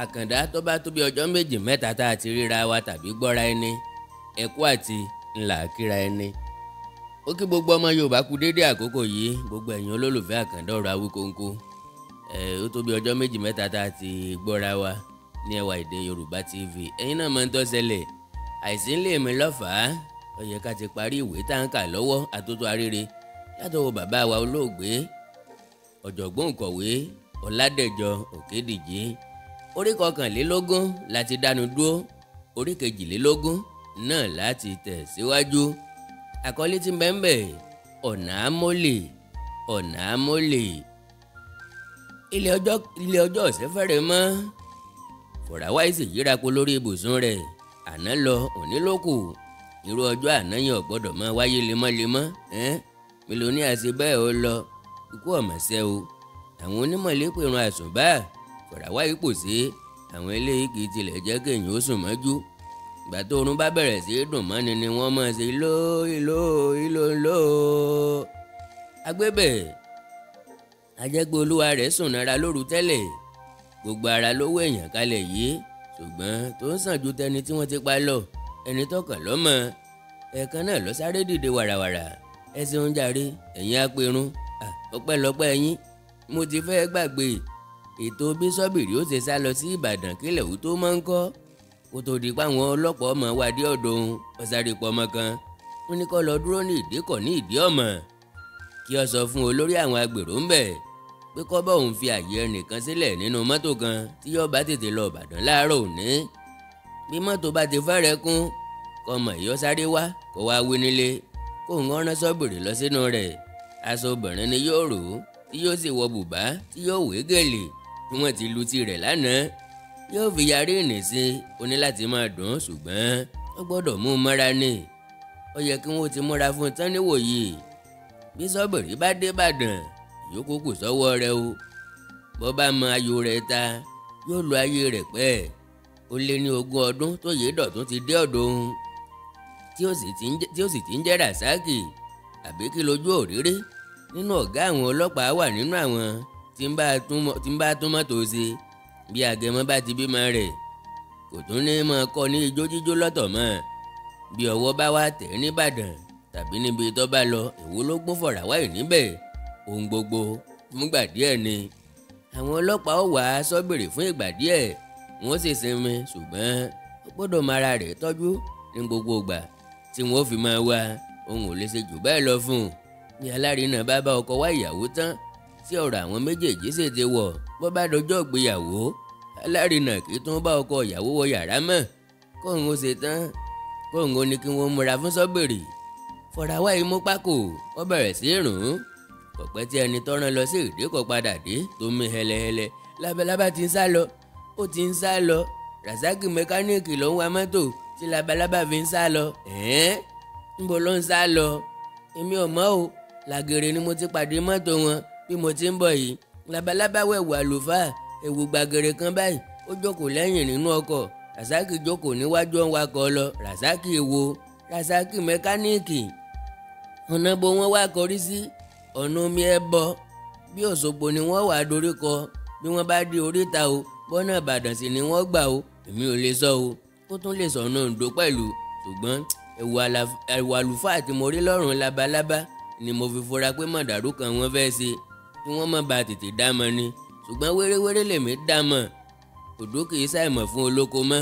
Àkàndá tó bá tó bí ọjọ́ méjì mẹ́ta tá a ti ríra wa tàbí gbọ́ra ẹni, ẹ̀kú àti ńlá kíra ẹni. Ó kí gbogbo ọmọ Yorùbá kú déédéé àkókò yìí, gbogbo ẹ̀yin olólùfẹ́ Àkàndá ọ̀rọ̀ Awíkonko. Ó tó bí ọjọ́ méjì mẹ́ta tá a ti gbọ́ra wa ní Ẹwà Èdè Yorùbá TV. Ẹ̀yin náà máa ń tó ṣẹlẹ̀, àìsí ń lè mi lọ́fàá. Ó yẹ ká ti parí ìwé tá à ń kà lọ́wọ́ Àtótó Arére látọwọ́ bàbá wa olóògbé ọ̀jọ̀gbọ́n òǹkọ̀wé Ọládẹ̀jọ Òkédìjí. Orí 21 láti dánu dúró, orí 22 náà láti tẹ̀ síwájú. Àkọlé tí mbẹ́mbẹ́, ọ̀nà àmọ́lè, ọ̀nà àmọ́lè. Ilé ọjọ́ ọ̀sẹ̀ fẹ́rẹ̀ mọ́. Fọ̀ràwáì sì yíra po lórí ibùsùn rẹ̀. Àná lọ, òní ló kù. Irú ọjọ́ àná yẹn ò gbọ́dọ̀ máa wáyé lemọ́lemọ́. Mílíọ̀nìyà ṣe bẹ́ẹ̀ ó lọ, ikú ọ̀mọ̀ṣẹ́ o. Àwọn onímọ̀lé pèrún àsùnbà. Fọ̀ràwáì pò sí àwọn eléyìí kì í tilẹ̀ jẹ́ kéèyàn ó sùn mọ́jú. Ìgbà tó oorun bá bẹ̀rẹ̀ sí í dùn mọ́ni ni wọ́n máa ṣe ló ìló ìló ńló. Agbébẹ̀ ajẹ́gbẹ́ olúwa rẹ̀ sùn nára lóru tẹ́lẹ̀. Gbogbo ara ló wé èèyàn kalẹ̀ yìí, ṣùgbọ́n tó ń sàn ju tẹni tí wọ́n ti pa lọ, ẹni tọkàn lọ́mọ. Ẹ̀ẹ̀kan náà lọ sáré dìde wàràwàrà. Ẹ ṣeun jàre, ẹ̀yin apẹ̀rún, ọpẹ́lọpẹ́ ẹ̀yin. Mo ti fẹ́ gbàgbé ètò bí Sọ́bìrì ó ṣe sá lọ sí Ìbàdàn kílẹ̀ òun tó máa ń kọ́. Kó tó di páwọn ọlọ́pàá ọmọ wa dé ọ̀dọ̀ òun, ó sáré pọ̀ ọmọ kan. Ó ní kó lọ dúró ní ìdíkọ̀ ní ìdí ọmọ, kí ó sọ fún olórí àwọn agbèrò ń bẹ̀ pé kó bá òun fi àyè ẹnìkan sílẹ̀ nínú mọ́tò kan tí yóò bá tètè lọ Ìbàdàn láàárọ̀ òní. Bí mọ́tò bá ti fẹ́rẹ̀ kún, kọ́mọ yìí ó sáré wá kó wá wí nílé kó ń rán Sọ́bìrì lọ sínú rẹ̀. Aṣọ obìnrin ni yóò rò ó, tí yóò sì wọ bùbá tí yóò wé gèlè tí wọ́n ti lu tirẹ̀ lánàá. Yóò fi yarí ìnìsín, ó ní láti máa dùn, ṣùgbọ́n ó gbọ́dọ̀ mú un mọ́ra ni. Ó yẹ kí wọ́n ti múra fún un tán níwòyí. Bí Sọ́bìrì bá dé Ìbàdàn, yòókù kù sọ́wọ́ rẹ̀ o. Bó bá mọ ayò rẹ̀ ta, yóò lo ayé rẹ̀ pẹ́. Ó lé ní 20 ọdún tó yé dọ̀tún ti dé ọ̀dọ̀ òun, tí ó sì ti ń jẹ́ Ràsákì. Àbí kí lójú òréré nínú ọ̀gá àwọn ọlọ́pàá wà nínú àwọn tí ń bá tún mọ́tò ṣe. Bí agẹmọ bá ti bímọ rẹ̀, kò tún ní mọ kọ́ ní ijó jíjó lọ́tọ̀ mọ́. Bí ọwọ́ bá wá tẹ̀ nìbàdàn tàbí níbi tó bá lọ, èwo ló gbọ́n Fọ̀ràwáì níbẹ̀? Ohun gbogbo fúngbà díẹ̀ ni. Àwọn ọlọ́pàá ó wá Sọ́bìrì fún ìgbà díẹ̀, wọ́n sì sinmi, ṣùgbọ́n ó gbọ́dọ̀ máa ra rẹ̀ tọ́jú ní gbogbo ìgbà tí wọ́n fi máa wá. Òun ò lè ṣe jù bẹ́ẹ̀ lọ fún un. Bí alárinà bá bá ọkọ wá ìyàwó tán, tí ọ̀rọ̀ àwọn méjèèjì sì ti wọ̀, bó bá dọjọ́ ìgbéyàwó, alárinà kì í tún bá ọkọ ìyàwó wọ yàrá mọ́. Kóun ó ṣe tán, kóun ó ní kí wọ́n múra fún Sọ́bìrì. Fọ̀ràwáì mú pákó, ó bẹ̀rẹ̀ sí í rùn ún. Kò pẹ́ tí ẹni tó rán lọ sí ìdíkọ̀ padà dé tó mí hẹlẹhẹlẹ. Labalábá ti ń sá lọ, ó ti ń sá lọ. Ràsákì mẹkáníìkì ló ń wa mọ́tò tí labalábá fi ń sá lọ. Ẹ̀ẹ́n, ńbo ló ń sá lọ? Èmi ò mọ̀ o. Làgèrè ni mo ti pàdé mọ́tò wọn bí mo ti ń bọ̀ yìí. Labalábá wẹ̀wù àlùfáà, ẹ̀wù gbàgèrè kan báyìí, ó jókòó lẹ́yìn nínú ọkọ̀. Ràsákì jókòó níwájú ọ̀hún wakọ̀ lọ. Ràsákì wo? Ràsákì mẹkáníìkì. Ọ̀nà bo wọ́n wá kọrí sí? Ọ̀nà omi ẹ bọ. Bí Òṣogbo ni wọ́n wà dorí kọ. Bí wọ́n bá dé oríta o, bọ́nà Ìbàdàn sì ni wọ́n gbà o. Èmi ò lè sọ o. Ó tún lè sọ̀nà Oǹdó pẹ̀lú. Ṣùgbọ́n ẹ̀wù àlùfáà tí mo rí lọ́rùn labalábá ni mo fi fura pé mọ̀dàrú kan wọ́n fẹ́ ṣe kí wọ́n má ba tètè dá mọ́ ni. Ṣùgbọ́n wéréwéré lèmi dá mọ́. Òdó kì í ṣàìmọ̀ fún olóko mọ́.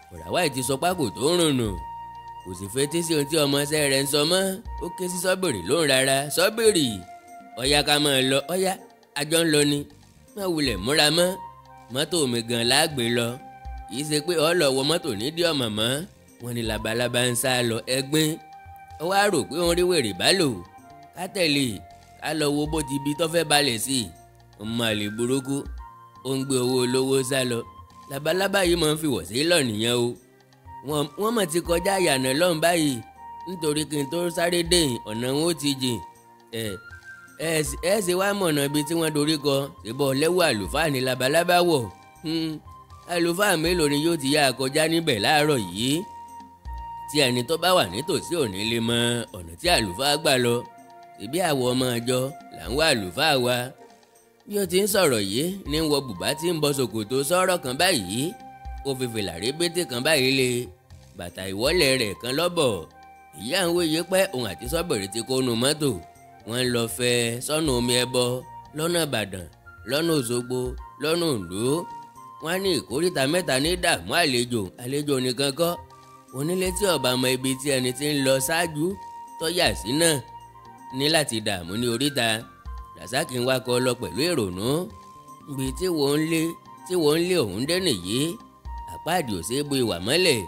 Fọ̀ràwáì ti sọ pákó tó ń rùn nù. Kò sì fetí sí ohun tí ọmọọṣẹ́ rẹ̀ ń sọ mọ́. Ó ké sí Sọ́bìrì lóhùn rárá. Sọ́bìrì, ọ̀yá ká máa lọ, ọ̀yá àjọ ń lọ ni. Má wulẹ̀ múra mọ́. Mọ́tò mi gan láàgbé lọ. Kì í ṣe pé ọ lọ wọ mọ́tò nídìí ọmọ mọ́. Wọ́n ní labalábá ń sá lọ ẹgbín. Ó wá rò pé òun rí wèrè bá lò. Ká tẹ̀lé, ká lọ wo bó ti bi tó fẹ́ balẹ̀ sí i. Ọmọ àlè burúkú, ó ń gbé owó olówó sá lọ. Labalábá yìí máa ń fi wọ̀ sí lọ nìyẹn o. Wọ́n mọ̀ ti kọjá àyànà lọ́hùn báyìí. Nítorí kí n tó sáré dé, ọ̀nà wọn ó ti jìn. Ẹ ṣe wá mọ̀nà ibi tí wọ́n dorí kọ. Ṣèbọ̀ lẹ́wọ̀ àlùfáà ní labalábá wọ̀. Àlùfáà mélòó ni yóò ti yá kọjá níbẹ̀ láàárọ̀ yìí? Tí ẹni tó bá wà nítòsí ò ní lè mọ ọ̀nà tí àlùfáà gbà lọ. Ṣèbí àwọ̀ ọmọ àjọ là ń wá àlùfáà wa. Bí ó ti ń sọ̀rọ̀ yìí ní wọ bùbá tí ń bọ ṣòkòtò sọ̀rọ̀ kan báyìí, ó fi fìlà rébété kan báyìí lé bàtà ìwọ́lẹ̀ rẹ̀ kan lọ́bọ̀. Ìyá ń wéye pé òun àti Sọ́bìrì ti kó nu mọ́tò, wọ́n ń lọ fẹ́ sọ́nà omi ẹbọ lọ́nà Ìbàdàn, lọ́nà Òṣogbo, lọ́nà Oǹdó. Wọ́n á ní ìkóríta mẹ́ta ní dààmú àlejò, àlejò nìkan kọ́, onílé tí ọba mọ ibi tí ẹni tí ń lọ ṣáájú tó yà sí náà ní láti dààmú ní oríta. Rasaki ń wakọ̀ lọ pẹ̀lú ìrònú. Ibi tí wọ́n ń lé òun dé nìyí, àpáàdì ò ṣeé bo ìwà mọ́lẹ̀.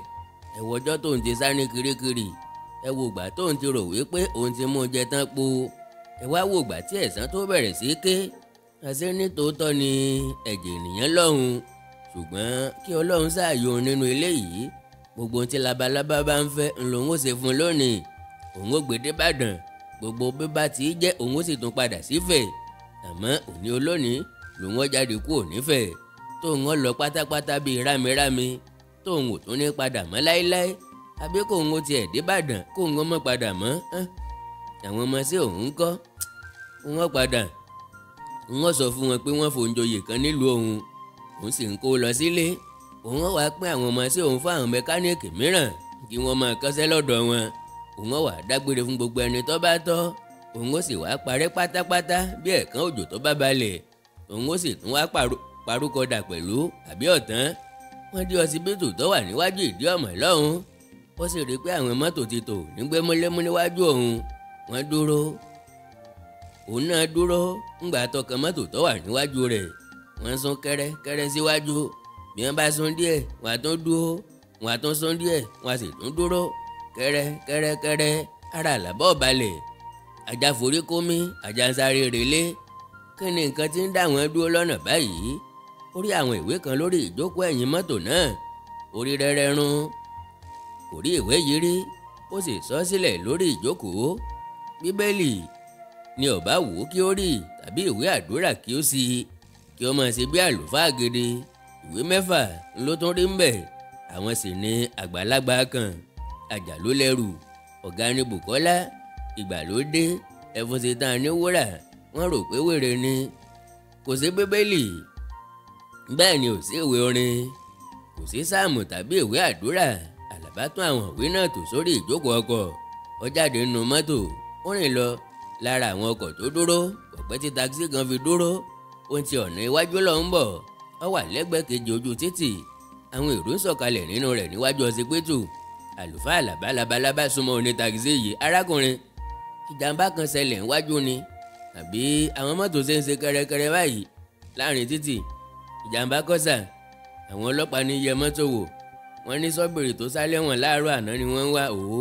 Ẹ̀wọ̀jọ́ tóun ti sáré kirikiri, ẹ wo ìgbà tóun ti rò wípé òun ti mú un jẹ tán po, ẹ wá wo ìgbà tí ẹ̀san tó bẹ̀rẹ̀ sí ké. Àṣé ní tòótọ́ ni ẹ̀jẹ̀ ènìyàn lọ́hùn, ṣùgbọ́n kí Ọlọ́run ṣàyò òun nínú ilé yìí. Gbogbo ohun tí labalábá bá ń fẹ́ ń lòun ó ṣe fún un lónìí. Òun ó gbé débàdàn, gbogbo bí bá ti jẹ́ òun ó sì tún padà sífẹ̀. Àmọ́ òní olónìí lòun ó jáde kúrò nífẹ̀, tóun ó lọ pátápátá bíi rámirámi, tóun ò tún ní padà mọ́ láéláé. Àbí kóun ó tiẹ̀ débàdàn kóun ó mọ́ padà mọ́. Àwọn ọmọ sí òun kọ́, wọ́n padà. Wọ́n sọ fún wọn pé wọ́n fòǹjoyè kan nílùú òun, òun sì ń kó lọ sílé. Òun wá pín àwọn ọmọ sí òun fún àwọn mẹkáníìkì mìíràn kí wọ́n máa kọ́ṣẹ́ lọ́dọ̀ wọn. Òun wá dágbére fún gbogbo ẹni tó bá tọ́. Òun ó sì wá parẹ́ pátápátá bí ẹ̀ẹ̀kan òjò tó bá balẹ̀. Òun ó sì tún wá parúkọdà pẹ̀lú àbí ọ̀tán. Wọ́n dé ọsibítù tó wà níwájú ìdí ọ̀mọ̀ lọ́hùn. Ó sì rí i pé àwọn mọ́tò ti tò ní gbémúlémú níwájú òun. Wọ́n dúró, òun náà dúró ńgbà tọkàn mọ́tò tó wà níwájú rẹ̀. Wọ́n sún kẹ́rẹ́kẹ́rẹ́ síwájú. Bí wọ́n bá sún díẹ̀, wọ́n á tún dúró, wọ́n á tún sún díẹ̀, wọ́n á sì tún dúró. Kẹ́rẹ́kẹ́rẹ́kẹ́rẹ́ ara Àlàbá ò balẹ̀. Ajá forí kómi, ajá ń sáré relé. Kí ni nǹkan tí ń dá wọn dúró lọ́nà báyìí? Ó rí àwọn ìwé kan lórí ìjókòó ẹ̀yìn mọ́tò náà. Orí rẹ́rẹ́ rún, kò rí ìwé yìí rí, ó sì sọ sílẹ̀ lórí ìjókòó. Bíbélì ni ó bá wù ú kí ó rí, tàbí ìwé àdúrà kí ó sì kí ó máa ṣe bí àlùfáà gidi. Ìwé mẹ́fà ló tún rí ń bẹ̀. Àwọn sì ní àgbàlagbà kan, àjà ló lẹ́rù, ọ̀gá ni Bùkọ́lá, ìgbà ló dé, ẹ̀fọn ṣe tán ní wúrà, wọ́n rò pé wèrè ni. Kò sí Bíbélì, bẹ́ẹ̀ ni ò sí ìwé orin, kò sí sáàmù tàbí ìwé àdúrà. Àlàbá tún àwọn ìwé náà tò sórí ìjókòó ọkọ̀. Ó jáde nínú mọ́tò, ó rìn lọ lára àwọn ọkọ̀ tó dúró. Ọ̀pẹ́ tí takisí kan fi dúró, ó ń ti ọ̀nà iwájú lọ ń bọ̀. Ó wà lẹ́gbẹ̀ẹ́ kejì ojú títì. Àwọn èrò ń sọ̀kalẹ̀ nínú rẹ̀ níwájú ọsibítù. Àlùfáà Àlàbá labalábá súnmọ́ oní takisí yìí. Arákùnrin, ìjàmbá kan ṣẹlẹ̀ níwájú ni, àbí àwọn mọ́tò ṣe ń ṣe kẹ́rẹ́kẹ́rẹ́ báyìí láàrin títì? Ìjàmbá kọ́sà. Àwọn ọlọ́pàá ní yẹ mọ́tò wò. Wọ́n ní Sọ́bìrì tó sálẹ̀ wọ̀n láàárọ̀ àná ni wọ́n ń wá. Òó,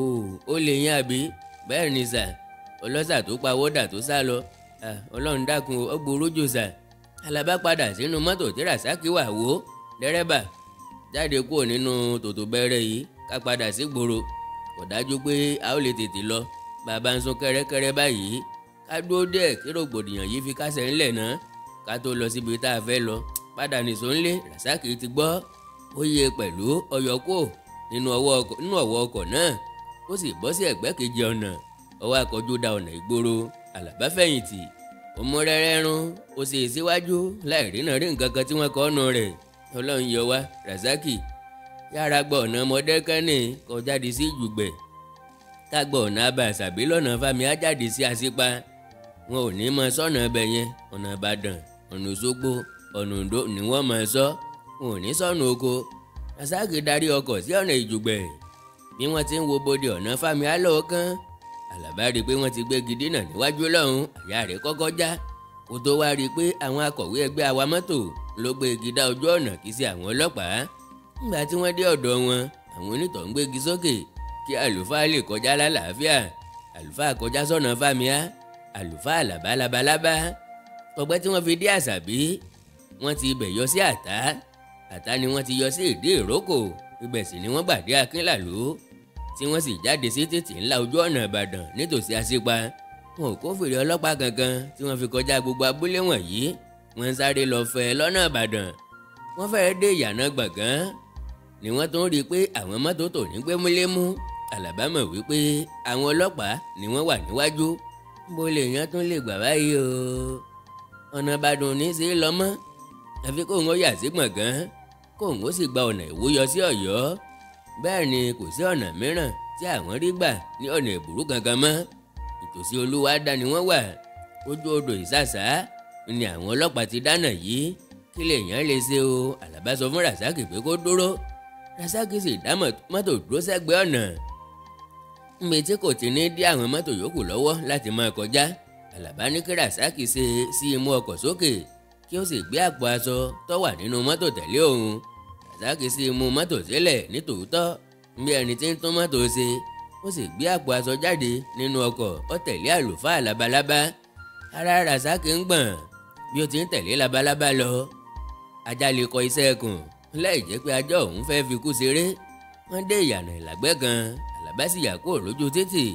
ó lè yín àbí? Bẹ́ẹ̀ ni sà, ọlọ́sà tó pa wọ́dà tó sá lọ. Ọlọ́run dákun, ó burú jù sà. Àlàbá padà sínú mọ́tò tí Rasaki wà. Wò ó, dẹ́rẹ́bà, jáde kúrò nínú tòtò bẹ̀rẹ̀ yìí ká padà sí gbòòrò. Kò dájú pé a ó lè tètè lọ. Bàbá ń sún kẹ́rẹ́kẹ́rẹ́ báyìí, ká dúró díẹ̀ kí rògbòdìyàn yìí fi kásẹ̀ ńlẹ̀ náà ká tó lọ síbi tá a fẹ́ lọ. Padà nìṣó ńlé. Rasaki ti gbọ́, ó yẹ pẹ̀lú ọyọ kó nínú ọwọ́ ọkọ̀ náà, ó sì bọ́ sí ẹ̀gbẹ́ kejì ọ̀nà. Ó wá kọjú da ọ̀nà ìgboro. Àlàbá fẹ̀yìntì, ó mú rẹ́rẹ́ rún, ó sì síwájú láì rínà rí nǹkan kan tí wọ́n kọ́ ọ́nù rẹ̀. Ọlọ́run yọ wá. Rasaki yára gbọ́ ọ̀nà Mọ̀dẹ́kẹ́nì kó jáde sí Ìjùgbẹ̀, ká gbọ́ ọ̀nà Abà Àṣàbí lọ́nà Fámi á jáde sí Àṣípa. Wọn ò ní mọ sọ́nà ibẹ̀ yẹn, ọ̀nà Ìbàdàn, ọ̀nà Òṣogbo, ọ̀nà Oǹdó ni wọ́n mọ̀ sọ. Wọn ò ní sọ́nà oko. Rasaki darí ọkọ̀ sí ọ̀nà Ìjùgbẹ̀. Bí wọ́n ti ń wo bodè ọ̀nà Fámi á lọ́ọ́ kán, Àlàbá rí i pé wọ́n ti gbégi dínà níwájú lọ́hùn. Àyà rẹ̀ kọ́kọ́ já, kó tó wá rí i pé àwọn akọ̀wé ẹgbẹ́ àwa mọ́tò ló gbé igi dá ojú ọ̀nà kì í ṣe àwọn ọlọ́pàá. Nígbà tí wọ́n dé ọ̀dọ̀ wọn, àwọn onítọ̀ ń gbégi sókè kí àlùfáà lè kọjá lálàáfíà. Àlùfáà kọjá sọ́nà Fámíà, àlùfáà Àlàbá labalábá. Ọpẹ́ tí wọ́n fi dé Àṣàbí, wọ́n ti ibẹ̀ yọ sí Àtá. Àtá ni wọ́n ti yọ sí ìdí ìrókò. Ibẹ̀ sì ni wọ́n gbà dé Akínlàlú, tí wọ́n sì jáde sí títì ńlá ojú ọ̀nà Ìbàdàn nítòsí Àṣípa. Wọn ò kófìrí ọlọ́pàá kankan tí wọ́n fi kọjá gbogbo abúlé wọ̀nyí. Wọ́n ń sáré lọ fẹ́ lọ́nà Ìbàdàn. Wọ́n fẹ́ẹ́ dé ìyànà Gbọ̀ngán ni wọ́n tún rí i pé àwọn mọ́tò tò ní gbémúlémú. Àlàbá mọ̀ wípé àwọn ọlọ́pàá ni wọ́n wà níwájú. Bó lè yàn tún lè gbà báyìí o. Ọ̀nà Ìbàdàn ní sí lọ mọ́, àfi kóun ó yà sí Gbọ̀ngán, kóun ó sì gba ọ̀nà Ìwó yọ sí Ọ̀yọ́. Bẹ́ẹ̀ ni kò sí ọ̀nà mìíràn tí àwọn rí gbà ní ọ̀nà ìbùrú kankan mọ́. Ìtòsí Olúwadá ni wọ́n wà. Ojú odò Ìsàsà ni àwọn ọlọ́pàá ti dáná yìí. Kí lèèyàn lè ṣe o? Àlàbá sọ fún Rasaki pé kó dúró. Rasaki sì dá mọ́tò dúró sẹ́gbẹ̀ẹ́ ọ̀nà níbi tí kò ti ní dí àwọn mọ́tò yòókù lọ́wọ́ láti máa kọjá. Àlàbá ní kí Rasaki ṣe sí imú ọkọ̀ sókè kí ó sì gbé àpò aṣọ tó wà nínú mọ́tò tẹ̀lé òun. Rasaki sì mú mọ́tò sílẹ̀ nítòótọ́ bí ẹni tí ń tún mọ́tò ṣe, ó sì gbé àpò aṣọ jáde nínú ọkọ̀, ó tẹ̀lé àlùfáà labalábá. Ara Rasaki ń gbọ̀n bí ó ti ń tẹ̀lé labalábá lọ. Ajá lè kọ iṣẹ́ ẹkùn láì jẹ́ pé ajá òun fẹ́ fi kú ṣeré. Wọ́n dé ìyànà ìlàgbẹ́ kan, Àlàbá sì yà kúrò lójú títì.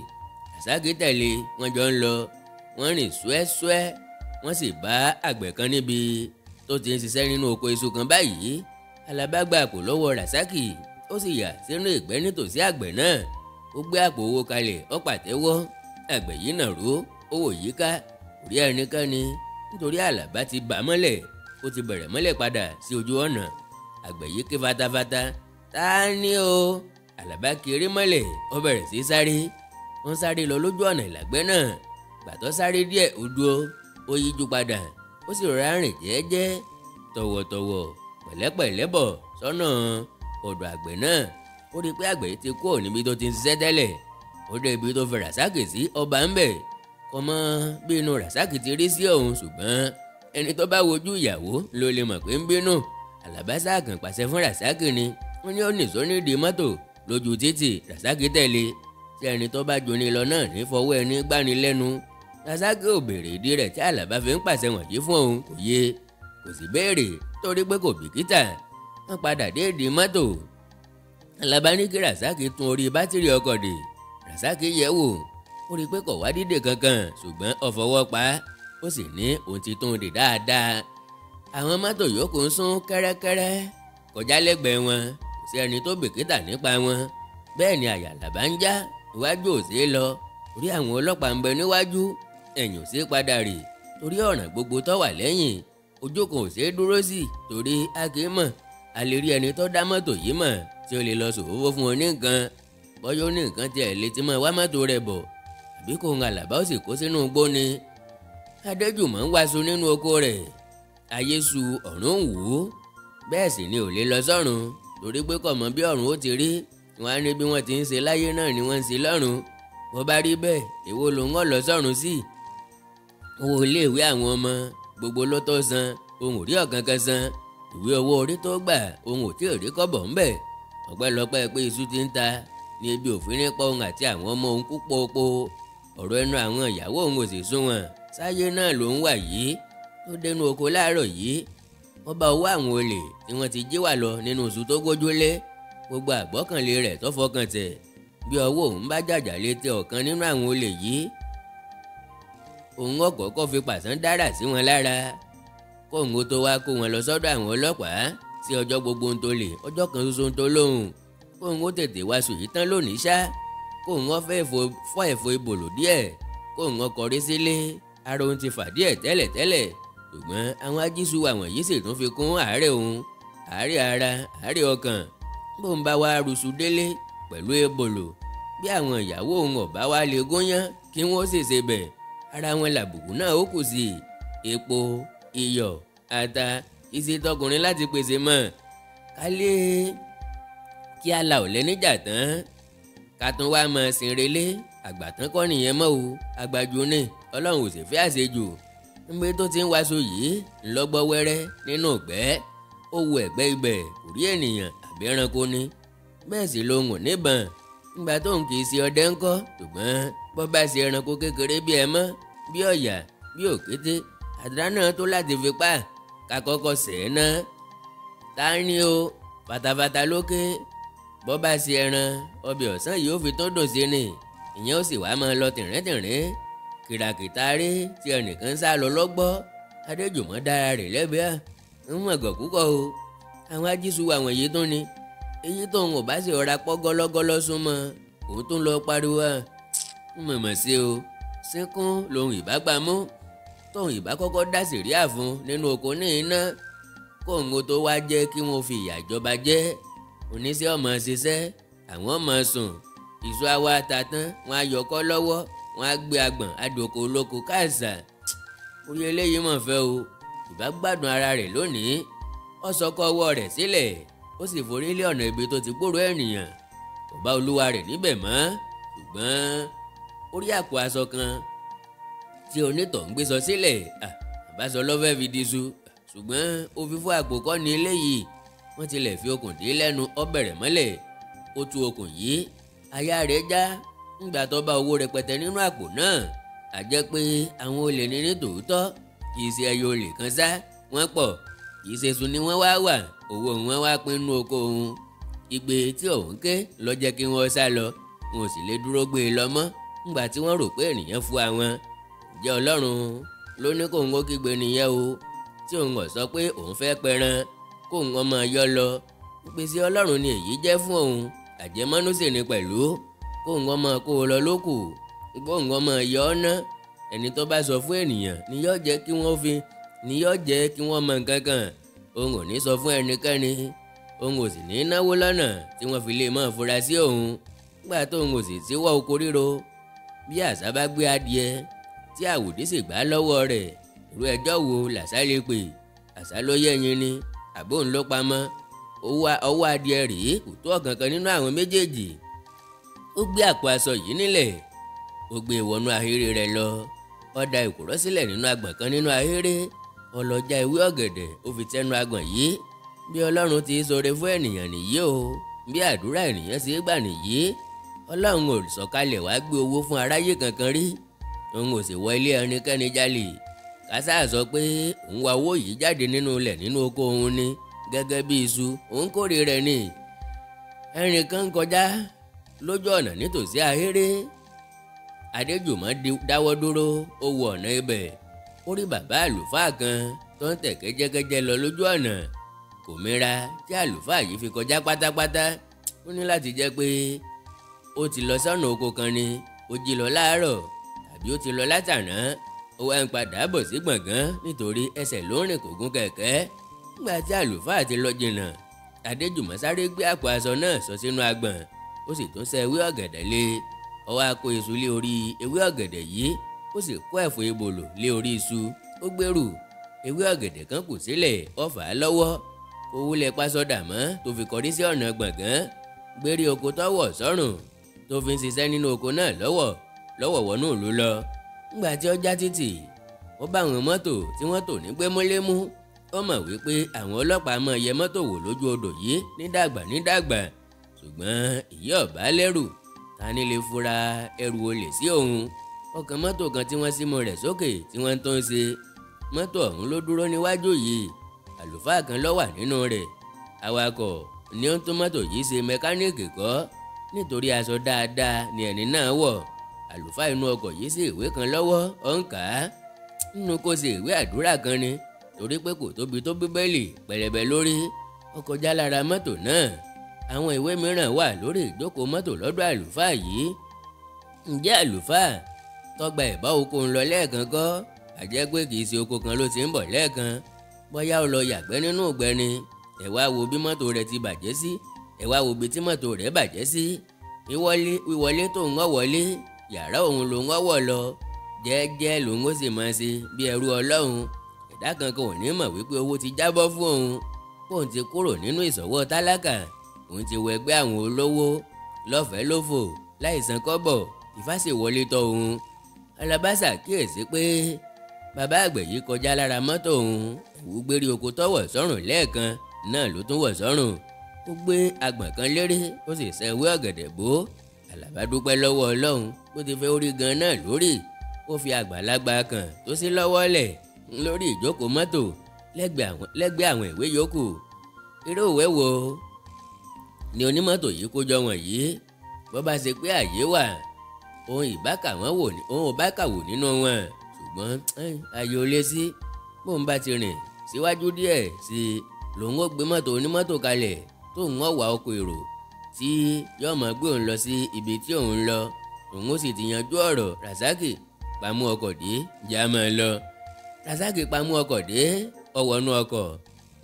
Rasaki tẹ̀lé, wọ́n jọ ń lọ, wọ́n rìn ṣúẹ́ṣúẹ́, wọ́n sì bá àgbẹ̀ kan níbi tó ti ń ṣiṣẹ́ nínú oko iṣu kan báyìí. Àlàbá gba àpò lọ́wọ́ Rasaki, ó sì yà sínú ìgbẹ́ nítòsí àgbẹ̀ náà. Ó gbé àpò owó kalẹ̀, ó pàtẹ́wọ́. Àgbẹ̀ yìí nàró, ó wò yíká, kò rí ẹnikẹ́ni nítorí Àlàbá ti bà mọ́lẹ̀, ó ti bẹ̀rẹ̀ mọ́lẹ̀ padà sí ojú ọ̀nà. Àgbẹ̀ yìí ké fatafata, ta ni o? Àlàbá kiri mọ́lẹ̀, ó bẹ̀rẹ̀ sí sáré. Wọ́n sáré lọ lójú ọ̀nà ìlàgbẹ́ náà. Gbàtọ́ sáré díẹ̀, ó dúró, ó yíjú padà, ó sì rọra rìn jẹ́ẹ́jẹ́ tọ̀wọ̀tọ̀wọ̀ pẹ̀lẹ́pẹ̀lẹ́ bọ̀ sọ́nà ọ̀dọ̀ àgbẹ̀ náà. Ó rí i pé àgbẹ̀ yìí ti kúrò níbi tó ti ń ṣiṣẹ́ tẹ́lẹ̀. Ó dé ibi tó fi Rasaki sí, ọba ń bẹ̀. Kò mọ̀ bí inú Rasaki ti rí sí òun, ṣùgbọ́n ẹni tó bá wojú ìyàwó ló lè mọ̀ pé ń bínú. Àlàbá sáàkàn pàṣẹ fún Rasaki ni, wọ́n ní ó nìṣó nídìí mọ́tò lójú títì. Rasaki tẹ̀lé. Tí ẹni tó bá joni lọ náà ní fọwọ́ ẹni gbani lẹ́nu. Rasaki ò béèrè ìdí rẹ̀ tí Àlàbá fi ń pàṣẹ wọ̀nyí fún òun, kò yé, kò sì béèrè torí pé kò bìkítà. Wọ́n padà dé ìdí mọ́tò. Àlàbá ní kí Rasaki tún orí bátìrì ọkọ̀ dè. Rasaki yẹ̀ wò, ó rí i pé kò wá dídè kankan, ṣùgbọ́n ó fọwọ́ pa á, ó sì ní òun ti tún dè dáadáa. Àwọn mọ́tò yòókù ń sún kẹ́rẹ́kẹ́rẹ́ kọjá lẹ́gbẹ̀ẹ́ wọn, kò sí ẹni tó bìkítà nípa wọn. Bẹ́ẹ̀ ni àyà Àlàbá ń já, iwájú ò sí lọ torí àwọn ọlọ́pàá ń bẹ níwájú, ẹ̀yìn ò sí padà rè torí ọ̀ràn gbogbo tó wà lẹ́yìn. Ojú kan ò sí dúró sí torí a kì í mọ̀, a lè rí ẹni tó dá mọ́tò yìí mọ̀ tí ó lè lọ ṣòfófó fún oníǹkan. Bọ́yá oníǹkan tiẹ̀ lè ti mọ̀ wá mọ́tò rẹ̀ bọ̀, àbí kò ń Àlàbá ó sì kó sínú igbó ni. Adéjùmọ̀ ń wàásù nínú oko rẹ̀, ayé su ọ̀run wù ú. Bẹ́ẹ̀ sì ni ò lè lọ sọ́run torí pé kò mọ̀ bí ọ̀run ó ti rí. Wọ́n á ní bí wọ́n ti ń ṣe láyé náà ni wọ́n ń ṣe lọ́run. Bó bá rí bẹ́ẹ̀, èwo ló ń lọ sọ́run sí? Owó iléèwé àwọn ọmọ gbogbo ló tó san, òun ò rí ọ̀kankan san. Ìwé owó orí tó gbà, òun ò tí ì rí kọ́bọ̀ ńbẹ̀. Ọpẹ́lọpẹ́ pé iṣu ti ń ta ní ebi òfin nípa òun àti àwọn ọmọ òun kú pópó. Ọ̀rọ̀ ẹnu àwọn ìyàwó òun ò sì sunwọ̀n. Sáyé náà ló ń wà yìí. Ó dénú oko láàárọ̀ yìí, wọ́n bá owó àwọn olè tí wọ́n ti jí wà lọ nínú oṣù tó gbójúlé. Gbogbo àgbọ́kànlé rẹ̀ tó fọkàn tẹ̀ bí ọwọ́ òun bá jàjà lé tẹ ọ̀kan nínú àwọn olè yìí, òun ọ̀kọ̀ọ̀kọ̀ fi pàṣán dára sí wọn lára kóun ó tó wá kó wọn lọ sọ́dọ̀ àwọn ọlọ́pàá. Sí ọjọ́ gbogbo ń tó lè, ọjọ́ kan ṣoṣo ń tó lóhùn, kóun ó tètè wá sùn yìí tán lónìí ṣá, kóun ó fẹ́ fọ́ ẹ̀fọ́ ìbòlò díẹ̀, kóun ó kọrí sílé. Ara òun ti fà díẹ̀ tẹ́lẹ̀tẹ́lẹ̀, ṣùgbọ́n àwọn ajísùwà wọ̀nyí sì tún fi kún àárẹ̀ òun, àárẹ̀ ara, àárẹ̀ ọkàn. Bóun bá wá rúṣu délé pẹ̀lú ebòlò, bí àwọn ìyàwó òun ọ̀bá wá lè gúnyán kí wọ́n sì ṣe bẹ̀, ara wọn làbùkù náà ó kù sí. Epo, iyọ̀, ata, iṣẹ́ tọkùnrin láti pèsè mọ́. Kálé kí a la ọ̀lẹ níjà tán, ká tún wá mọ̀ sin relé. Àgbà tán kọ́ nìyẹn mọ́ o, àgbàjù ni, Ọlọ́run ò sì fẹ́ àṣejù. Níbi tó ti ń waṣọ yìí ńlọgbọ́ wẹ́rẹ́ nínú ìgbẹ́, ó wo ẹ̀gbẹ́ ibẹ̀ kò rí ènìyàn àbí ẹranko ni. Bẹ́ẹ̀ sì lohun ò níbọn nígbà tóun kì í ṣe ọdẹ ńkọ́, ṣùgbọ́n bọ́ bá ṣe ẹranko kékeré bí ẹmọ́, bí ọ̀yà, bí òkété, àdá náà tó láti fi pa ká kọ́kọ́ sẹ̀ ẹ́ ná. Ta ni o? Fatafata lókè. Bọ́ bá ṣe ẹran, ọbẹ̀ ọ̀sán yìí ó fi tó dùn sí ni, ìyẹn ó sì wá máa lọ tìríntìrín. Kìràkìtà rí tí ẹnìkan sá lọ lọ́gbọ́. Adéjùmọ̀ dára rẹ̀ lẹ́bẹ̀ẹ́ ń mọ̀ gọ̀ púpọ̀ o. Àwọn ajísùwà wọ̀nyí tún ni èyí tóun ò bá sì ọ̀ra pọ́ gọ́lọ́gọ́lọ́ súnmọ́, òun tún lọ pariwo à ń mọ̀mọ̀ sí o. Sínkún lòun ìbágbámú. Tóun ìbá kọ́kọ́ dá sẹ̀ríà fún nínú oko ní iná, kóun ó tó wá jẹ́ kí wọ́n fi ìyà ìjọba jẹ́. Oníṣẹ́ ọmọ ṣiṣẹ́, àwọn ọmọ sùn, ìṣó àwa ta tán, wọn á yọkọ́ lọ́wọ́, wọn á gbé agbọ̀n adòkò olóko káàsà. Orí eléyìí mọ̀ fẹ́ o, ìbá gbádùn ara rẹ̀ lónìí. Ó sọkọ ọwọ́ rẹ̀ sílẹ̀, ó sì forí lé ọ̀nà ibi tó ti gbúròó ènìyàn. Kò bá olúwa rẹ̀ níbẹ̀ mọ́, ṣùgbọ́n ó rí àpò aṣọ kan tí onítọ̀ ń gbé sọ sílẹ̀. Àbáṣọ lọ́fẹ́ fi diṣu, ṣùgbọ́n ó fi fún àpò kọ́ ni eléyìí. Wọ́n tilẹ̀ fi okùn dé lẹ́nu, ó bẹ̀rẹ̀ mọ́lẹ̀. Ó tú okùn yìí, aya rẹ̀ já. Ńgbà tó bá owó rẹpẹtẹ nínú àpò náà, a jẹ́ pé àwọn olè ní ní tòótọ́. Kì í ṣe ẹyọ olè kan sá, wọ́n pọ̀. Kì í ṣe sùn ni wọ́n wá wà, owó wọn wá pín nínú oko òun. Igbe tí òun ké ló jẹ́ kí wọ́n sá lọ, wọn ò sì lè dúró gbé e lọ mọ́. Ńgbà tí wọ́n rò pé ènìyàn fún àwọn, ǹjẹ́ Ọlọ́run ló ní kóun ó kígbe nìyẹn o, tí òun ò sọ pé òun fẹ́ pẹran kóun ọmọ yọ lọ. Ìpèsè Ọlọ́run ni èyí jẹ́ fún òun, àjẹmọ́nú sì ni pẹ̀lú. Kóun ọmọ kó o lọ lókù, kóun ọmọ yọ ọ́ ná. Ẹni tó bá sọ fún ènìyàn ni yóò jẹ́ kí wọ́n fi, ni yóò jẹ́ kí wọ́n mọ nǹkan kan. Òun ò ní sọ fún ẹnikẹ́ni, òun ò sì ní náwó lọ́nà tí wọ́n fi lè máa fura sí òun. Nígbà tóun ò sì síwọ́ oko ríro, bí àṣà bá gbé adìẹ tí àwòdì sì gbà lọ́wọ́ rẹ̀, irú ẹjọ́ wo làṣà lè pè? Àṣà ló yẹ̀yìn ni, àbóun ló pamọ́. Ọwọ́ adìẹ rèé kò tó ọ̀kankan nínú àwọn méjèèjì. Ó gbé àpò aṣọ yìí nílẹ̀, ó gbé wọnú ahéré rẹ̀ lọ. Ó da ìkùrọ́ sílẹ̀ nínú agbọ̀n kan nínú ahéré. Ó lọ já ewé ọ̀gẹ̀dẹ̀, ó fi tẹnu agbọ̀n yìí. Bí Ọlọ́run ti ṣoore fún ènìyàn nìyí o, bí àdúrà ènìyàn ṣe gbà nìyí. Ọlọ́run ò sọ̀kalẹ̀ wá gbé owó fún aráyé kankan rí. Òun ò sì wọ ilé ẹnikẹ́ni jalè. Kásá sọ pé òun wá owó yìí jáde nínú ilẹ̀ nínú oko òun ni, gẹ́gẹ́ bí iṣu, òun kórè rẹ̀ ni. Ẹnìkan ń kọjá lójú ọ̀nà nítòsí ahéré. Adéjùmọ̀ dáwọ́ dúró, ó wo ọ̀nà ibẹ̀. Ó rí bàbá àlùfáà kan tó ń tẹ̀ kẹ́jẹ́kẹ́jẹ́ lọ lójú ọ̀nà. Kò mira tí àlùfáà yìí fi kọjá pátápátá. Ó ní láti jẹ́ pé ó ti lọ sọ́nà oko kan ni, ó jí lọ láàárọ̀ tàbí ó ti lọ látàná. Ó wá ń padà bọ̀ sí gbọ̀ngàn nítorí ẹsẹ̀ ló ń rìn kò gún kẹ̀kẹ́. Nígbà tí àlùfáà ti lọ jìnnà, Adéjùmọ̀ sáré gbé àpò aṣọ náà sọ sínú agbọ̀n, ó sì tún ṣe ewé ọ̀gẹ̀dẹ̀ lé. Ó wá kó iṣu lé orí ewé ọ̀gẹ̀dẹ̀ yìí, ó sì kó ẹ̀fọ́ ebòlò lé orí iṣu. Ó gbèrú ewé ọ̀gẹ̀dẹ̀ kan kù sílẹ̀, ó fà á lọ́wọ́. Kò wúlẹ̀ pásọdà mọ́ tó fi kọrí sí ọ̀nà gbọ̀ngàn. Gbérí oko tọ́wọ̀ sọ́rùn tó fi ń ṣiṣẹ́ nínú oko náà lọ́wọ́ lọ́wọ́ wọnú ìlú lọ. Nígbà tí ó já títì, ó bá àwọn mọ́tò tí wọ́n tò ní gbémúlémú. Ó mọ̀ wípé àwọn ọlọ́pàá máa yẹ mọ́tò wò lójú odò yìí nídàgbà nídàgbà, ṣùgbọ́n èyí ò bá lẹ́rù. Ta ni lè fura ẹrù olè sí òun? Ọkàn mọ́tò kan tí wọ́n símú rẹ̀ sókè tí wọ́n tó ń ṣe. Mọ́tò ọ̀hún ló dúró níwájú yìí. Àlùfáà kan ló wà nínú rẹ̀. Awakọ̀ ni ó ń tún mọ́tò yìí ṣe, mẹkáníìkì kọ́, nítorí aṣọ dáadáa ni ẹni náà wọ̀. Àlùfáà inú ọkọ̀ yìí sí ìwé kan lọ́wọ́, ó ń kà á. Nínú kó ṣe ìwé àdúrà kan ni, torí pé kò tóbi tó Bíbélì pẹlẹbẹ lórí. Ó kọjá lára mọ́tò náà. Àwọn ìwé mìíràn wà lórí ìjókòó mọ́tò lọ́dọ̀ àlùfáà yìí. Ǹjẹ́ àlùfáà tọ́gba ìbá oko ń lọ lẹ́ẹ̀kan kọ́? Àjẹ́ pé kì í ṣe oko kan ló ti ń bọ̀ lẹ́ẹ̀kan. Bóyá ó lọ yàgbẹ́ nínú ìgbẹ́ ni. Ẹ wá wo bí mọ́tò rẹ̀ ti bàjẹ́ sí. Ẹ wá wo bí tí mọ́tò rẹ̀ bàjẹ́ sí. Wíwọlé tó ń wọlé, yàrá òun ló ń wọ̀ lọ. Jẹ́jẹ́ lòun ó sì máa ṣe bí ẹrú Ọlọ́run. Ẹ̀dá kankan ò ní mọ̀ wípé owó ti jábọ́ fún òun. Kóun ti kúrò nínú ìṣọ̀wọ́ tálákà, òun ti wọ ẹgbẹ́ àwọn olówó lọ́fẹ̀ẹ́ lófò láì san kọ́bọ̀. Ifá sì wọlé tọ̀ òun. Alábàṣà kíyèsí pé bàbá àgbẹ̀ yìí kọjá lára mọ́tò òun. Ẹ̀wù gbérí oko tọ́wọ̀ sọ́rùn lẹ́ẹ̀kan náà ló tún wọ̀ sọ́rùn. Ó gbé agbọ̀n kan léré, ó sì ṣe ewé ọ̀gẹ̀dẹ̀ bò. Àlàbá dúpẹ́ lọ́wọ́ Ọlọ́run bó ti fẹ́ orí gan náà lórí. Ó fi àgbàlagbà kan tó sí lọ́wọ́ lẹ̀ lórí ìjókòó mọ́tò lẹ́gbẹ̀ẹ́ àwọn ìwé yòókù. Irú ìwé wo ni onímọ́tò yìí kó jọ wọ̀nyí? Bó bá ṣe pé àyè wà, òun ìbá kà wò nínú wọn, ṣùgbọ́n àyè ò lé sí. Bóun bá ti rìn síwájú díẹ̀ sí i, lòun ó gbé mọ́tò onímọ́tò kalẹ̀ tóun ó wá ọkọ̀ èrò tí yóò máa gbé òun lọ sí ibi tí òun lọ. Òun ó sì ti yanjú ọ̀rọ̀. Rasaki pamọ́ ọkọ̀ dé, já máa lọ. Rasaki pamú ọkọ̀ dé ọwọ́nú ọkọ̀.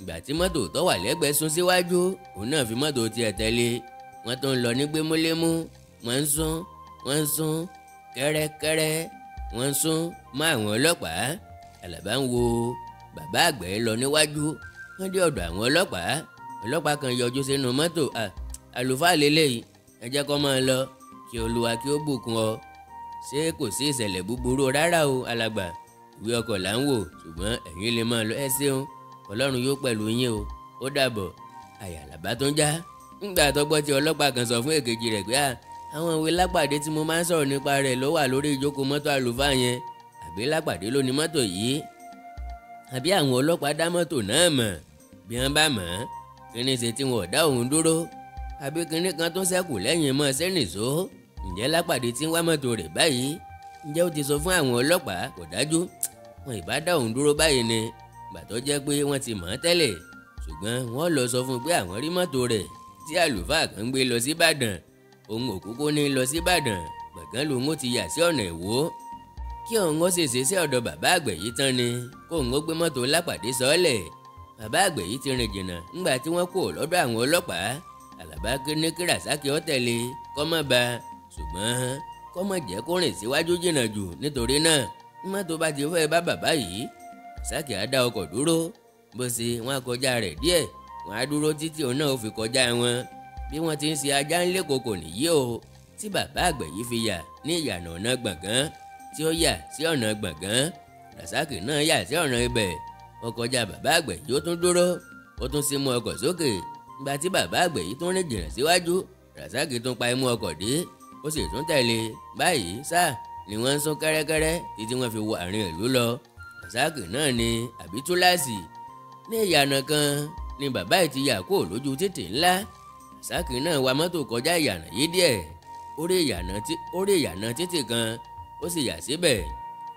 Ìgbà tí mọ́tò tó wà lẹ́gbẹ̀ẹ́ sún síwájú, òun náà fi mọ́tò tiẹ̀ tẹ̀lé. Wọ́n tó ń lọ ní gbémúlémú, wọ́n ń sún, wọ́n ń sún kẹ́rẹ́kẹ́rẹ́, wọ́n ń sún mọ́ àwọn ọlọ́pàá. Àlàbá ń wo bàbá àgbẹ̀ lọ níwájú. Wọ́n dé ọ̀dọ̀ àwọn ọlọ́pàá. Ọlọ́pàá kan yọjú sínú mọ́tò. Àlùfáà lélẹ́yìí, ẹ jẹ́ kó máa lọ, kí Olúwa kí ó bùkún ọ. Ṣé kò sí ìṣẹ̀lẹ̀ búburú rárá o alàgbà? Ìwé ọkọ̀ là ń wò, ṣùgbọ́n ẹ̀yin lè máa lọ, ẹ ṣeun, Ọlọ́run yóò pẹ̀lú yín o, ó dàbọ̀. Àyà Àlàbá tó ń já. Ńgbà tó gbọ́ tí ọlọ́pàá kan sọ fún èkejì rẹ̀ pé àwọn ìwé Lápàdé tí mo máa ń sọ̀rọ̀ nípa rẹ̀ ló wà lórí ìjókòó mọ́tò àlùfáà yẹn, àbí Lápàdé ló ní mọ́tò yìí, àbí àwọn ọlọ́pàá dá mọ́tò náà mọ̀? Bí wọ́n bá mọ̀ ọ́n, kíní ṣe tí wọn ò dá òun dúró? Àbí kíní kan tó ṣẹ́kù lẹ́yìn mọ́ sẹ́nìṣó? Ǹjẹ́ Lápàdé tí ń wá mọ́tò rẹ̀ báyìí? Ǹjẹ́ ó ti sọ fún àwọn ọlọ́pàá? Kò dájú. Wọn ìbá dá òun dúró báyìí ni, gbà tó jẹ́ pé wọ́n ti mọ̀ ọ́n tẹ́lẹ̀. Ṣùgbọ́n wọ́n lọ sọ fún un pé àwọn rí mọ́tò rẹ̀ tí àlùfáà kan ń gbé lọ sí Ìbàdàn. Òun ò kúkú ní lọ sí Ìbàdàn, gbọ̀ngàn lòun ó ti yà sí ọ̀nà Ìwó. Kí òun ó ṣèṣe sí ọ̀dọ̀ bàbá àgbẹ̀ yìí tán ni kóun ó gbé mọ́tò Lápàdé sọ́ọ̀lẹ̀. Bàbá àgbẹ̀ yìí ti rìn jìnnà ńgbà tí wọ́n kò lọ́dọ̀ àwọn ọlọ́pàá. Àlàbá ní kí Rasaki ó tẹ̀lé kó má ba, ṣùgbọ́n kó má jẹ́ kó rìn síwájú jìnnà jù. Nítorí náà mọ́tò bá ti fẹ́ bá bàbá yìí, Rasaki á dá ọkọ̀ dúró. Bó ṣe wọ́n á kọjá rẹ̀ díẹ̀, wọ́n á dúró títí òun náà ó fi kọjá wọn. Bí wọ́n ti ń ṣe ajá ńlé kòkò nìyí o, tí bàbá àgbẹ̀ yìí fi yà ní ìyànà ọ̀nà Gbọ̀ngán, tí ó yà sí ọ̀nà Gbọ̀ngán. Rasaki náà yà sí ọ̀nà ibẹ̀, ó kọjá bàbá àgbẹ̀ yìí, ó tún dúró, ó tún símú ọkọ̀ sókè. Ìgbà tí bàbá àgbẹ̀ yìí tún rìn jìnnà síwájú, Rasaki tún pa imú ọkọ̀ dé, ó sì tún tẹ̀lé. Báyìí sáà ni wọ́n ń sún kẹ́rẹ́kẹ́rẹ́ títí wọ́n fi wọ àárín ìlú lọ. Rasaki náà ni àbí túláàsì. Ní ìyànà kan ni bàbá yìí ti yà kó lójú títì ńlá. Rasaki náà wa mọ́tò kọjá ìyànà yìí díẹ̀, orí ìyànà títì kan, ó sì yà síbẹ̀.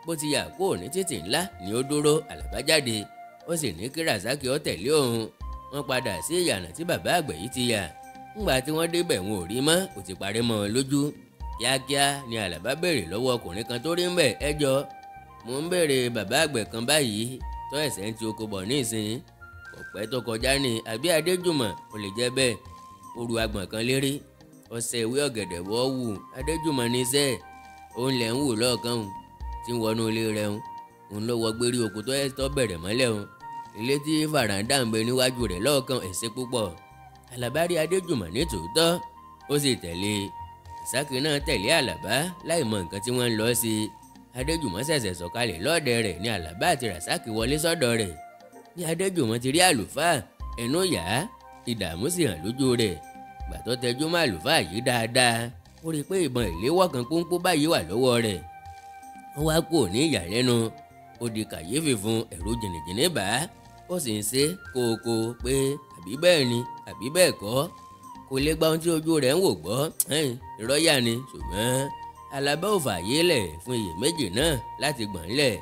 Bó ti yà kó ní títì ńlá ni ó dúró. Àlàbá jáde, ó sì ní kí Rasaki ó tẹ̀lé òun. Wọ́n padà sí ìyànà tí bàbá àgbẹ̀ yìí ti yà. Ńgbà tí wọ́n débẹ̀ wọn ò rí mọ́, kò ti parí mọ́ ọ lójú. Kíákíá ni Àlàbá béèrè lọ́wọ́ ọkùnrin kan tó rí ń bẹ̀, ẹ jọ, mò ń béèrè bàbá àgbẹ̀ kan báyìí tó ẹ̀sẹ̀ ń ti oko bọ̀ ní ìsìn. Ọ̀pẹ́ tó kọjá ní àbí Adéjùmọ̀, ò lè jẹ́ bẹ́ẹ̀. Ó ru agbọ̀n kan lérí, ọ̀sẹ̀ ìwé ọ̀gẹ̀dẹ̀ wọ́ wù. Adéjùmọ̀ ní sẹ́, òun lẹ̀ ń wò lọ́ọ̀kan òun tí ń wọnú ilé rẹ̀ òun, òun ló wọ gbérí oko tó ẹ̀ tó bẹ̀rẹ̀ mọ́lẹ̀ òun. Ilé tí fàràǹdà ń bẹ níwájú rẹ̀ lọ́ọ̀kan ẹ̀sẹ̀ púpọ̀. Àlàbá rí Adéjùmọ̀ ní tòótọ́, ó sì tẹ̀lé. Rasaki náà tẹ̀lé Àlàbá láì mọ nǹkan tí wọ́n ń lọ sí. Adéjùmọ̀ ṣẹ̀ṣẹ̀ sọ̀kalẹ̀ lọ́ọ̀dẹ̀ rẹ̀ ní Àlàbá àti Rasaki wọlé sọ́dọ̀ rẹ̀. Ní Adéjùmọ̀ ti rí àlùfáà, ẹnu yà á, ìdààmú sì hàn lójú rẹ̀. Gbà tó tẹjú mọ́ àlùfáà yìí dáadáa, ó rí i pé ìbọn ìléwọ́ kan pọ́npọ́n báyìí wà lọ́wọ́ rẹ̀. Ó wá kúrò ní ìyàlẹ́nu, ó di kàyéfì fún, ẹ̀rù jìnnìjìnnì bá, ó sì ń ṣe kókó pé àbí bẹ́ẹ̀ ni àbí bẹ́ẹ̀ kọ́. Kò lè gba ohun tí ojú rẹ̀ ń wò gbọ́, irọ́ yà ni. Ṣùgbọ́n Àlàbá ò fààyè lẹ̀ fún iyèméjì náà láti gbọ̀n lẹ̀.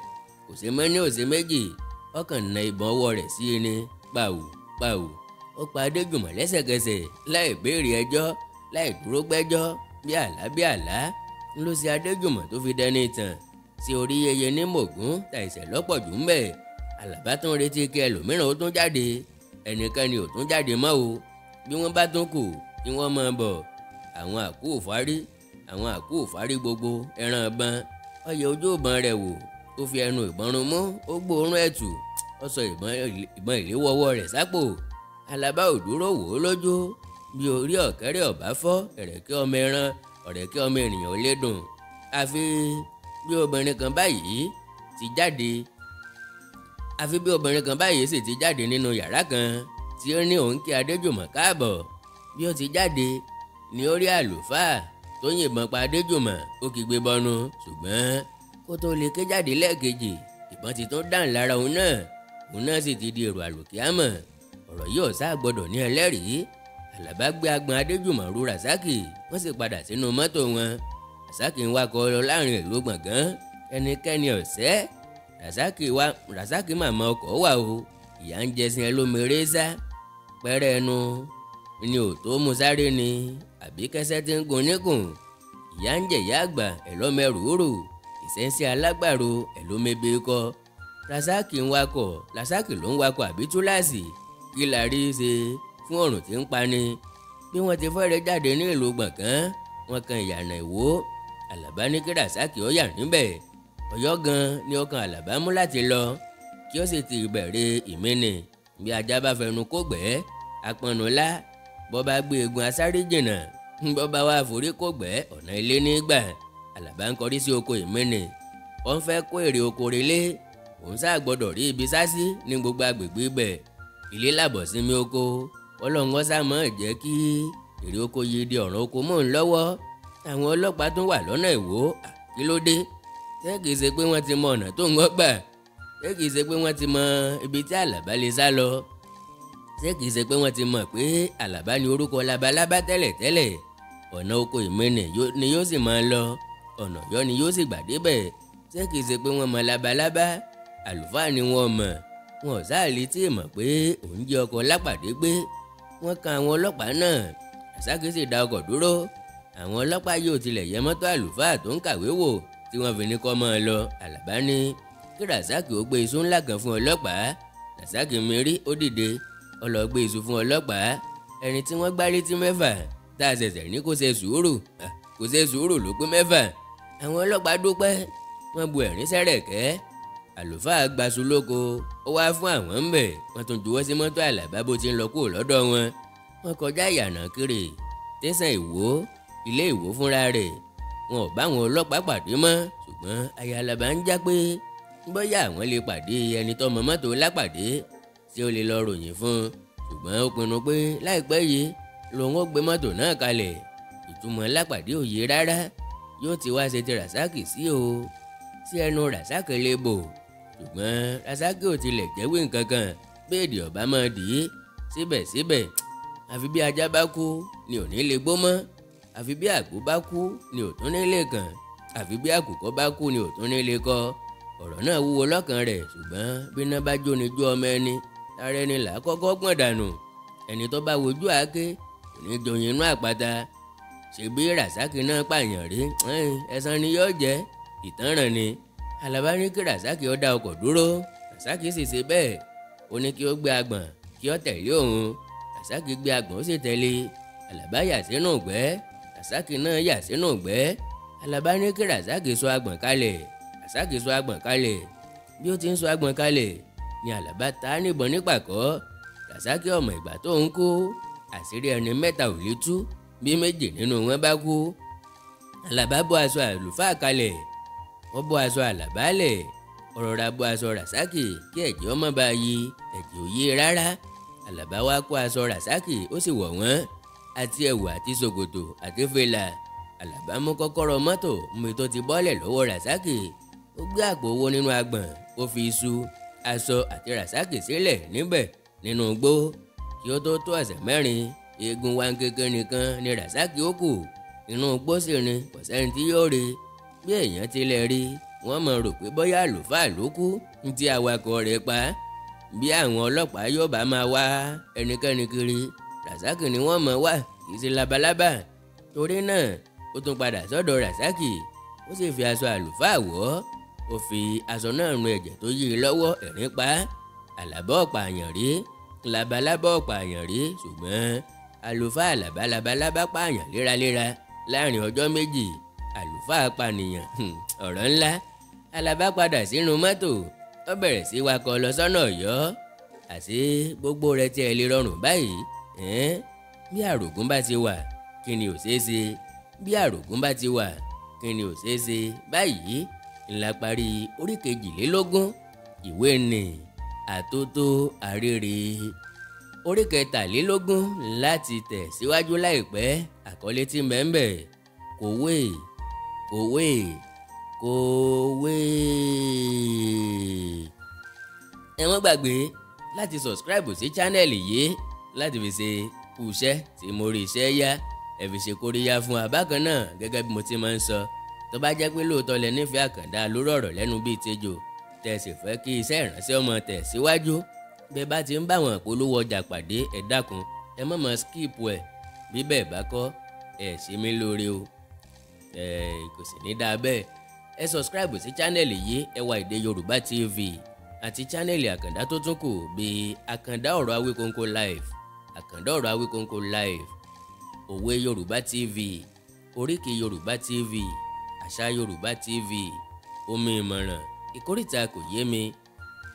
Kò sí mọ́ ní òsè méjì, ọkàn na ìbọn ọwọ́ rẹ̀ sí i ni pàwù pàwù. Ó pa Adéjùmọ̀ lẹ́sẹ̀kẹsẹ̀ láì béèrè ẹjọ́, láì dúró gbẹ́jọ́. Bí àlá bí àlá ń ló ṣe Adéjùmọ̀ tó fi dẹni ìtàn sí orí yẹyẹ ní Mògún ta ìṣẹ̀ lọ́pọ̀ jù ń bẹ̀. Àlàbá tó ń retí kí ẹlòmíràn ó tún jáde, ẹnikẹ́ni ò tún jáde mọ́ o. Bí wọ́n bá tún kù kí wọ́n máa bọ̀. Àwọn àkú òfárí, àwọn àkú òfárí gbogbo ẹran ìbọn. Ó yẹ ojú ìbọn rẹ̀ wò, ó fi ẹnu ìbọn run mú, ó gbóòórùn ẹ̀tù, ó sọ ìbọn ìléwọ́ ọwọ́ rẹ̀ sápò. Àlàbá ò dúró wò ó lójú. Bí orí ọ̀kẹ́rẹ́ ọ̀bá fọ́, ẹ̀rẹ̀kẹ́ ọmọ ẹran, ọ̀rẹ̀kẹ́ ọmọ ènìyàn ò lè dùn. Àfi bí obìnrin kan báyìí ti jáde, àfi bí obìnrin kan báyìí sì ti jáde nínú yàrá kan tí ó ní òun kí Adéjùmọ̀ káàbọ̀. Bí ó ti jáde ni ó rí àlùfáà tó yìnbọn pa Adéjùmọ̀, ó kígbe bọnu. Ṣùgbọ́n kó tó lè ké jáde lẹ́ẹ̀kejì, ìbọn ti tún dàn lára òun náà, òun náà sì ti di èrò àlùkìyámọ̀. Ọ̀rọ̀ yìí ò sá gbọ́dọ̀ ní ẹlẹ́rìí. Àlàbá gbé agbọ̀n Adéjùmọ̀ ru Rasaki, wọ́n sì padà sínú mọ́tò wọn. Rasaki ń wakọ̀ lọ láàrin ìlú Gbọ̀ngán, ẹnikẹ́ni ọ̀sẹ́. Rasaki màmá ọkọ̀ wà o, ìyá ń jẹsìn ẹlómere sá. Pẹ́rẹ́ ẹnu ni ò tó mú sáré ni, àbí kẹsẹ́ ti ń gun níkùn. Ìyá ń jẹ̀yà àgbà ẹ̀lọ́mẹrùúrù, ìṣẹ́ńsẹ́ alágbàro ẹ̀lómebe kọ. Rasaki ń wakọ̀, Rasaki ló ń wakọ̀ àbí túláàsì? Kí la rí ṣe fún ọ̀rùn tí ń pani? Bí wọ́n ti fẹ́rẹ̀ jáde ní ìlú Gbọ̀ngán, wọ́n kan ìyànà Ìwó. Àlàbá ní kí Rasaki ó yà níbẹ̀. Ọ̀yọ́ gan ni ọkàn Àlàbá mú láti lọ, kí ó sì ti bẹ̀rẹ̀ ìmíní. Bí ajá bá fẹnu kó gbẹ́, apọnulá, bọ́ bá gbé egun asáré jìnnà, bọ́ bá wá forí kó gbẹ́, ọ̀nà ilé nígbà. Àlàbá ń kọrí sí oko ìmíní. Wọ́n fẹ́ kó èrè oko relé, òun sáà gbọ́dọ̀ rí ibi sásí ní gbogbo agbègbè ibẹ̀. Ilé làbọ̀ sinmi oko, Ọlọ́run ọ̀sà mọ̀ jẹ́ kí èrè oko yìí di ọ̀ràn oko mọ́ ń lọ́wọ́. Àwọn ọlọ́pàá tún wà lọ́nà Ìwó. Kí ló dé? Ṣé kìí ṣe pé wọ́n ti mọ ọ̀nà tó ń gbà? Ṣé kìí ṣe pé wọ́n ti mọ ibi tí Àlàbá lè sá lọ? Ṣé kìí ṣe pé wọ́n ti mọ̀ pé Àlàbá ni orúkọ labalábá tẹ́lẹ̀tẹ́lẹ̀? Ọ̀nà oko ìmíní ni yóò sì máa lọ, ọ̀nà Ọ̀yọ́ ni yóò sì gbà débẹ̀. Ṣé kìí ṣe pé wọ́n mọ labalábá? Àlùfáà ni wọ́n mọ̀. Wọn ò sáà lè tí ì mọ̀ pé òun jẹ́ ọkọ̀ lápàdé gbé. Wọ́n kan àwọn ọlọ́pàá náà. Rasaki sì dá ọkọ̀ dúró. Àwọn ọlọ́pàá yóò tilẹ̀ yẹ mọ́tò àlùfáà tó ń kàwé wò tí wọ́n fi ní kó máa lọ. Àlàbá ní kí Rasaki ó gbé iṣu ńlá kan fún ọlọ́pàá. Rasaki mérí, ó dìde, ó lọ gbé iṣu fún ọlọ́pàá. Ẹni tí wọ́n gbá létí mẹ́fà tá a ṣẹ̀ṣẹ̀ ní kó ṣe sùúrù, kó ṣe sùúrù ló pé mẹ́fà. Àwọn ọlọ́pàá dúpẹ́, wọ́n bu ẹ̀rín sẹ́rẹ̀kẹ́. Àlùfáà gbaṣu lóko, ó wá fún àwọn ń bẹ̀. Wọ́n tún juwọ́ sí mọ́tò Àlàbá bó ti ń lọ kúrò lọ́dọ̀ wọn. Wọ́n kọjá ìyànà kiri tẹ̀sán Ìwó, ilé Ìwó fúnra rẹ̀. Wọn ò bá àwọn ọlọ́pàá pàdé mọ́, ṣùgbọ́n aya Àlàbá ń já pé bóyá àwọn lè pàdé ẹni tó mọ mọ́tò lápàdé tí ó lè lọ ròyìn fún un. Ṣùgbọ́n ó pinnu pé láìpẹ́ yìí lòun ó gbé mọ́tò náà kalẹ̀. Ìtumọ̀ lápàdé ò yé rárá. Yóò ti wá ṣe ti Rasaki sí o, sí ẹnu Rasaki lè bò. Ṣùgbọ́n Rasaki ò tilẹ̀ jẹ́wé nǹkan kan, béèdì ọ̀bá máa dì í. Síbẹ̀síbẹ̀, àfi bí ajá bá kú ni ò ní lè gbó mọ́, àfi bí àgbò bá kú ni ò tún ní lè kàn, àfi bí àkùkọ bá kú ni ò tún ní lè kọ. Ọ̀rọ̀ náà wúwo lọ́kàn rẹ̀, ṣùgbọ́n bíná bá jóni jó ọmọ ẹni, ara ẹni là á kọ́kọ́ gbọ̀n dànù. Ẹni tó bá wojú àáké kò ní joyin inú àpáta. Ṣèbí Rasaki náà pààyàn rí, ẹ̀san ni yóò jẹ́, ìtanràn ni. Àlàbá ní kí Rasaki ó dá ọkọ̀ dúró. Rasaki sì ṣe bẹ́ẹ̀. Ó ní kí ó gbé agbọ̀n kí ó tẹ̀lé òun. Rasaki gbé agbọ̀n ó sì tẹ̀lé. Àlàbá yà sínú ìgbẹ́, Rasaki náà yà sínú ìgbẹ́. Àlàbá ní kí Rasaki sọ agbọ̀n kalẹ̀. Rasaki sọ agbọ̀n kalẹ̀. Bí ó ti ń sọ agbọ̀n kalẹ̀ ni Àlàbá ta níbọn nípàkọ́. Rasaki ọmọ ìgbà tó ń kú, àṣírí ẹni mẹ́ta ò lè tú bí méjì nínú wọn bá kú. Àlàbá bọ́ aṣọ àlùfáà kalẹ̀, ó bọ́ aṣọ Àlàbá lẹ̀, ó rọra bọ́ aṣọ Rasaki kí ẹ̀jẹ̀ ọmọ bá yí, ẹ̀jẹ̀ ò yí rárá. Àlàbá wá kó aṣọ Rasaki ó sì wọ̀ wọ́n, àti ẹ̀wù àti ṣòkòtò àti fìlà. Àlàbá mú kọ́kọ́rọ́ mọ́tò mi tó ti bọ́lẹ̀ lọ́wọ́ Rasaki. Ó gbé àpò owó nínú agbọ̀n, ó fi iṣu, aṣọ àti Rasaki sílẹ̀ níbẹ̀ nínú igbó. Kí ó tó tó ọ̀sẹ̀ mẹ́rin, eegun wa kékeré nìkan ni Rasaki ó kù. Inú igbó sì ni, kò sẹ́ni tí yóò rí. Bí èèyàn tilẹ̀ rí, wọ́n mọ̀ rò pé bóyá àlùfáà ló kú tí awakọ̀ rẹ̀ pa. Bí àwọn ọlọ́pàá yóò bá máa wá ẹnikẹ́ni kiri, Rasaki ni wọ́n mọ̀ wá, kì í ṣe labalábá. Torí náà, ó tún padà sọ́dọ̀ Rasaki, ó sì fi aṣọ àlùfáà wọ̀ ọ́. Ó fi aṣọ náà nu ẹ̀jẹ̀ tó yí i lọ́wọ́, ẹ̀rín pa. Àlàbá ọ̀pá àyàn rí, labalábá ọ̀pá àyàn rí, ṣùgbọ́n àlùfáà Àlàbá labalábá pààyàn léraléra láàrin ọjọ́ méjì. Àlùfáà pànìyàn, ọ̀rọ̀ ńlá. Àlàbá padà sínú mọ́tò, ó bẹ̀rẹ̀ sí wakọ̀ lọ sọ́nà Ọ̀yọ́. Àṣé gbogbo rẹ̀ tiẹ̀ lè rọrùn báyìí? Bí àrògún bá ti wà, kí ni ò ṣeé ṣe? Bí àrògún bá ti wà, kí ni ò ṣeé ṣe? Báyìí ńlá parí orí 22 ìwé nì Àtótó Arére. Orí 23 láti tẹ̀ síwájú láìpẹ́. Àkọlé tí mẹ́ńbẹ̀ kòwé kòwé kòwé. Ẹ má gbàgbé láti subscribe sí channel yìí láti fi ṣe kúṣẹ́ tí mo rí iṣẹ́ yá, ẹ fi ṣe kóríyá fún wa. Bákan náà, gẹ́gẹ́ bí mo ti máa ń sọ, tó bá jẹ́ pé lóòótọ́ lẹ nífẹ̀ẹ́ Àkàndá lórí ọ̀rọ̀ lẹ́nu bíi tejò, tẹ́ sì fẹ́ kí iṣẹ́ ìránṣẹ́ ọmọ tẹ̀ síwájú, bẹ́ẹ̀ bá ti ń bá àwọn ìpolówó ọjà pàdé, ẹ dákun ẹ má máa skip ẹ̀. Bí bẹ́ẹ̀ bá kọ́, ẹ ṣe mí lóore o, ẹ kò sì ní dáa bẹ́ẹ̀. Ẹ subscribe sí channel yìí, Ẹwà Èdè Yorùbá TV. Àti channel Àkàndá tó tún kù bíi Àkàndá Ọ̀rọ̀ Awíkonko Live, Àkàndá Ọ̀rọ̀ Awíkonko Live, Òwe Yorùbá TV, Oríkì Yorùbá TV, Àṣà Yorùbá TV, Omi Ìmọ̀ràn, Ìkórìtà Kò Yé Mi,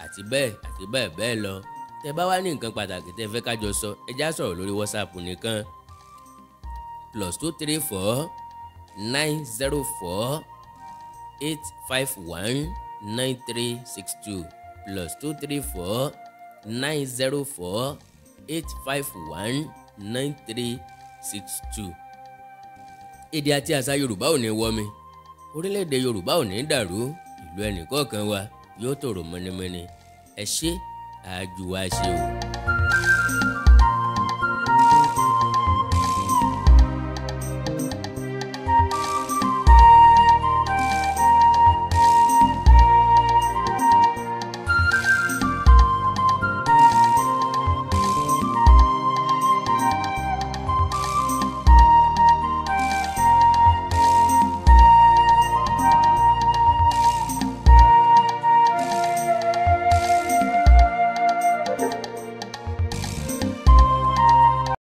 àti bẹ́ẹ̀ àti bẹ́ẹ̀ bẹ́ẹ̀ lọ. Tẹ́ bá wá ní nǹkan pàtàkì tẹ́ fẹ́ kájọ sọ, ẹ já sọ̀rọ̀ lórí WhatsApp nìkan, +234 904 851 9362, +234 904 851 9362. Èdè àti àṣà Yorùbá ò ní wọmi, orílẹ̀-èdè Yorùbá ò ní dàrú, ìlú ẹnìkọ̀ọ̀kan wa yóò tòrò mọ́nímọ́ní. Ẹ ṣé, àjùwà ṣe o.